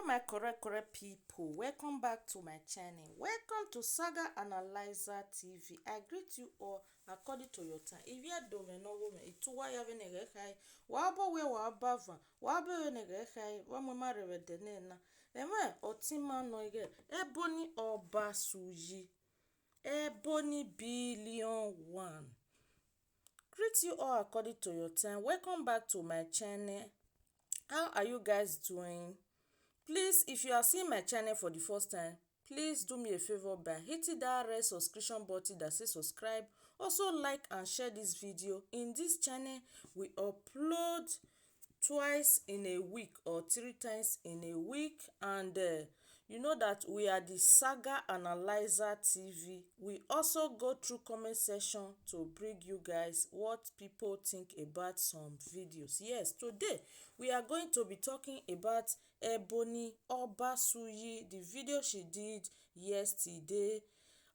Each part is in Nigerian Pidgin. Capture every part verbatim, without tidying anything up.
My correct correct people, welcome back to my channel. Welcome to Saga Analyzer T V. I greet you all according to your time. If you don't know woman, it too why having a high. Wabo we wabava. Wabe ne high. Wamama revedenena. Eme otima no ege. Ebony Obasuyi. Ebony Billion One. Greet you all according to your time. Welcome back to my channel. How are you guys doing? Please, if you are seeing my channel for the first time, please do me a favor by hitting that red subscription button that says subscribe. Also like and share this video. In this channel, we upload twice in a week or three times in a week, and uh, you know that we are the Saga Analyzer T V. We also go through comment section to bring you guys what people think about some videos. Yes, today we are going to be talking about Ebony Obasuyi, the video she did yesterday,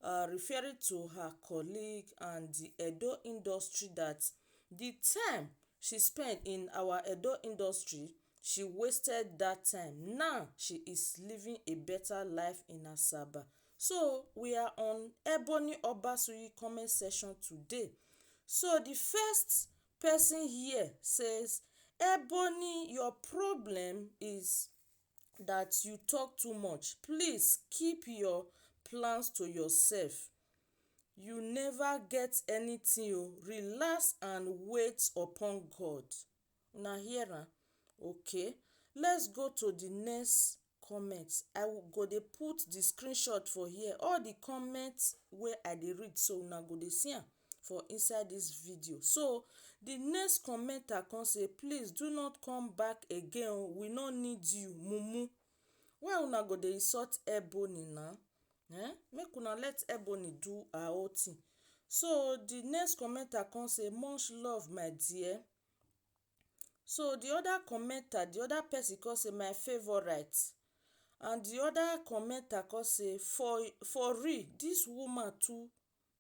uh, referring to her colleague and the Edo industry, that the time she spent in our Edo industry, she wasted that time. Now she is living a better life in Asaba. So we are on Ebony Obasuyi comment section today. So the first person here says, Ebony, your problem is that you talk too much. Please keep your plans to yourself. You never get anything o. Relax and wait upon God. Una hear am? Okay. Let's go to the next comment. I will go dey put the screenshot for here. All the comments wey I dey read, so una go dey see am for inside this video. So the next commenter come say, please do not come back again o. We no need you, mumu. Why una go dey insult Ebony now? Eh? Make una let Ebony do her own thing. So the next commenter come say, much love, my dear. So the other commenter, the other person come say, my favorite. And the other commenter come say, for for real, this woman too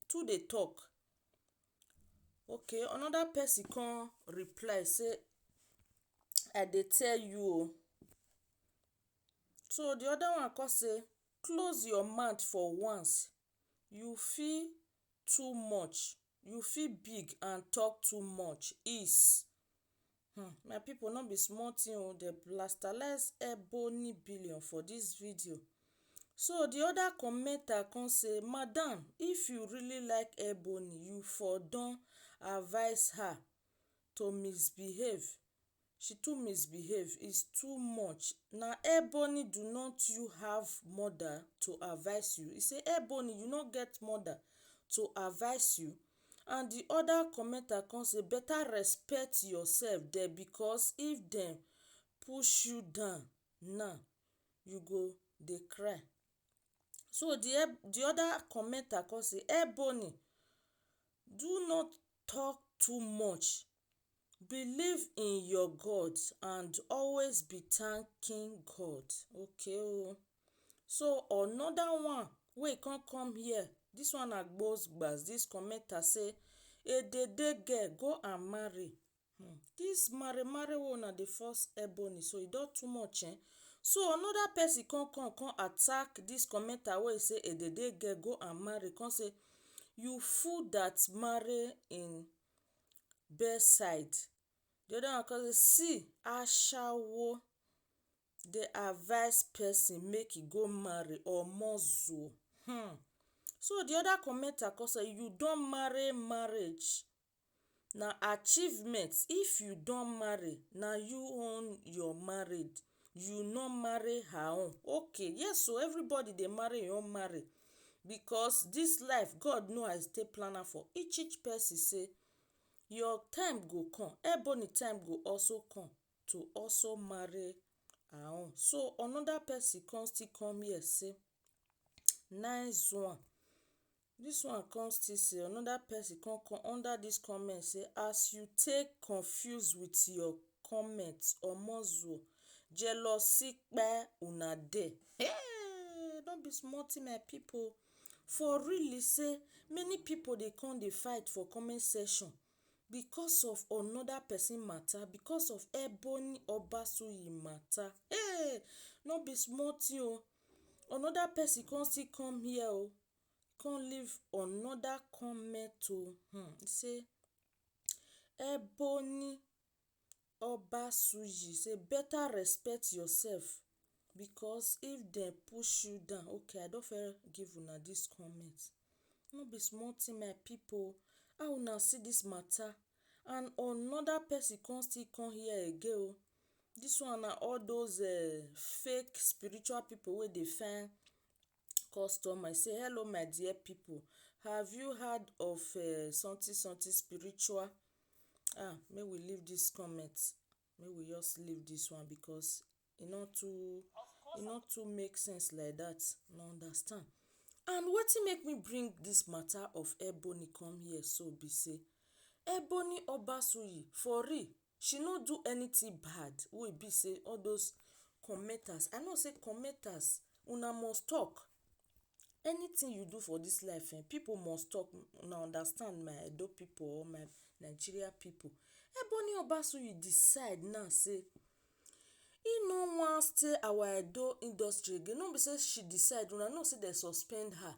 too dey talk. Okay, another person come reply say, I dey tell you o. So the other one come say, close your mouth for once. You feel too much. You feel big and talk too much. Is Hmm, my people, no be small thing o. Dem blastalize Ebony Billion for this video. So the other commenter come say, madam, if you really like Ebony, you for don advise her to misbehave. She too misbehave. It's too much. Na Ebony, do not you have mother to advise you? He say, Ebony, you no get mother to advise you? And the other commenter come say, better respect yourself there, because if dem push you down now, you go dey cry. So the the other commenter come say, Ebony, do not talk too much. Believe in your God and always be thanking God. Okay o. So another one wey come come here, this one na gbos gbas. This commenter say, Edede girl, go and marry. Hmm. This marry marry wey una dey force Ebony, so e don too much, eh? So another person come come come attack this commenter wey say, Edede girl, go and marry. Come say, you fool that marry in bedside. The other one come say, see, ashawo dey advise person make e go marry or mozu. Hmm. So the other commenter come say, you don marry marriage. Na achievement. If you don marry, na you own your married. You no marry her own. Okay, yes, so everybody dey marry your own marry, because this life, God know as e take plan am for each each person. Say your time go come, Ebony time go also come to also marry her own. So another person come still come here say, nice one. This one come still say, another person come come under this comment say, as you take confuse with your comment, omozuo, jealousy kpe una dey. Hey, no be small thing, my people. For really say, many people dey come dey fight for comment section because of another person matter, because of Ebony Obasuyi matter. Hey, No be small thing o. Another person come still come here o, come leave another comment o. Hmm, e say, Ebony Obasuyi say, better respect yourself, because if dem push you down, okay, I don fair give una this comment. No be small thing, my people. How una see this matter? And another person come still come here again o. This one na all those uh, fake spiritual people wey dey find customer. Say, hello, my dear people. Have you heard of uh, something, something spiritual? Ah, may we leave this comment. May we just leave this one because e no too, e no too make sense like that. No understand. And wetin make me bring this matter of Ebony come here so be say, Ebony Obasuyi, for real, she no do anything bad. Wey be say all those commenters, I know say commenters, una must talk. Anything you do for this life, eh, people must talk. Una understand, my Edo people or my Nigeria people? Ebony Obasuyi decide now say e no wan stay our Edo industry again. No be say she decide, una know say dem suspend her.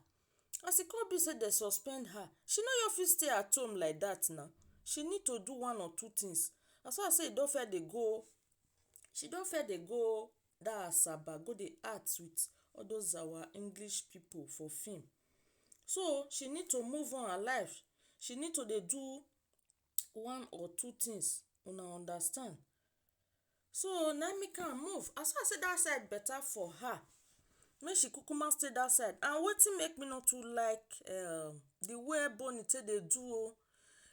As e come be say dem suspend her, she no just fit stay at home like that now. She need to do one or two things. As far as say e don fair dey go, she don fair dey go that Asaba, go dey act with all those our English people for film. So she need to move on her life. She need to dey do one or two things. Una understand? So na make am move. As far say that side better for her, make she kukuma stay that side. And wetin make me not too like um, the way Ebony take dey do o.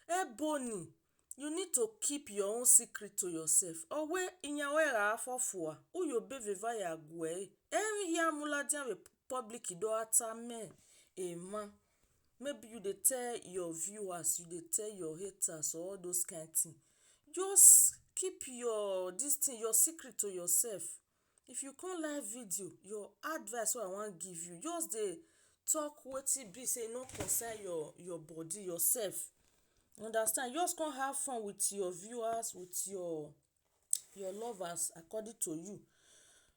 Ebony, you need to keep your own secret to yourself. Owe inyawera afofua, uyo beveva ya gwe. Emi ya muladian we public do atame ema. Maybe you dey tell your viewers, you dey tell your haters or all those kind thing. Just keep your this thing, your secret to yourself. If you come live video, your advice wey I wan give you, just dey talk wetin be say no concern your your body, yourself. Understand? Just come have fun with your viewers, with your your lovers, according to you.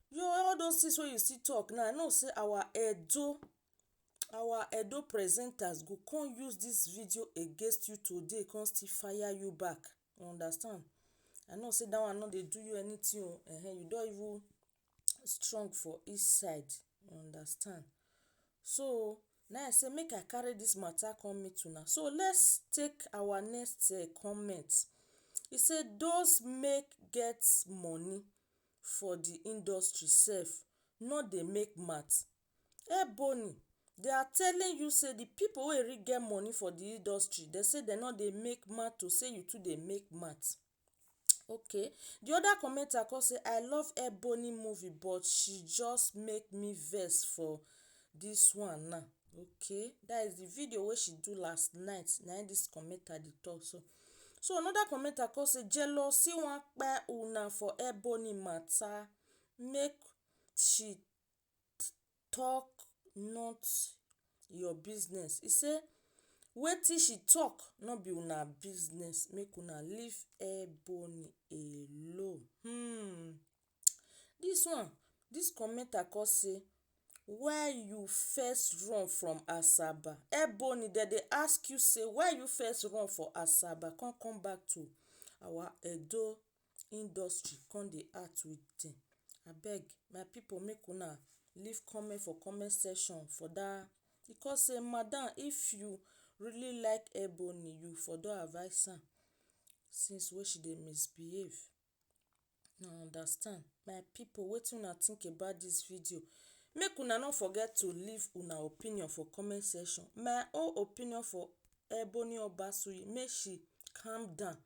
Your all those things wey you still talk now, I know say our Edo our Edo presenters go come use this video against you today, come still fire you back. You understand? I know say that one no dey do you anything o. Ehen, you don even strong for each side. You understand? So now I say make I carry this matter come meet una. So let's take our next uh, comment. E say those make get money for the industry sef no dey make mouth. Ebony, they are telling you say the people wey really get money for the industry, they say they no dey make mouth to say you too dey make mouth. Okay. The other commenter come say, I love Ebony movie, but she just make me vex for this one now. Okay, that is the video wey she do last night. Na im this commenter dey talk so. So another commenter come say, jealousy wan kpai una for Ebony matter. Make she talk, not your business. E say wetin she talk no be una business, make una leave Ebony alone. Hmm. This one, this commenter come say, why you first run from Asaba? Ebony, dem dey ask you say why you first run for Asaba, come come back to our Edo industry, come dey act with them. Abeg, my people, make una leave comment for comment section for that. Because say, madam, if you really like Ebony, you for don advise am since wey she dey misbehave. Una understand? My people, wetin una think about this video? Make una no forget to leave una opinion for comment section. My own opinion for Ebony Obasuyi, make she calm down,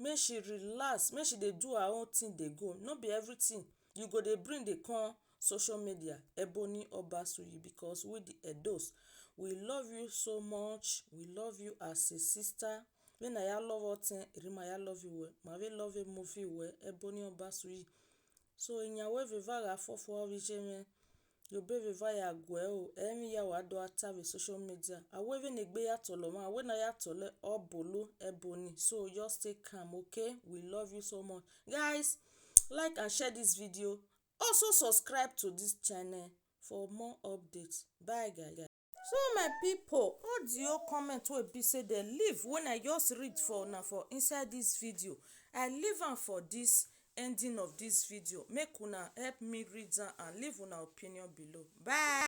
make she relax, make she dey do her own thing dey go. No be everything you go dey bring dey come social media, Ebony Obasuyi, because we the Edos, we love you so much. We love you as a sister. When I love all thing, Rima, I love you well. Ma we love a movie well. Ebony Obasuyi. So in your way, Viva Rafo for Vijay, you be Viva ya gweo. Emi ya wado atave social media. Aweve negbe ya toloma. When I ya tole obolo Ebony. So just stay calm, okay? We love you so much, guys. Like and share this video. Also subscribe to this channel for more updates. Bye guys. So my people, all the old comment wey be say dem leave when I just read for una for inside this video, I leave am for this ending of this video. Make una help me read am and leave una opinion below. Bye.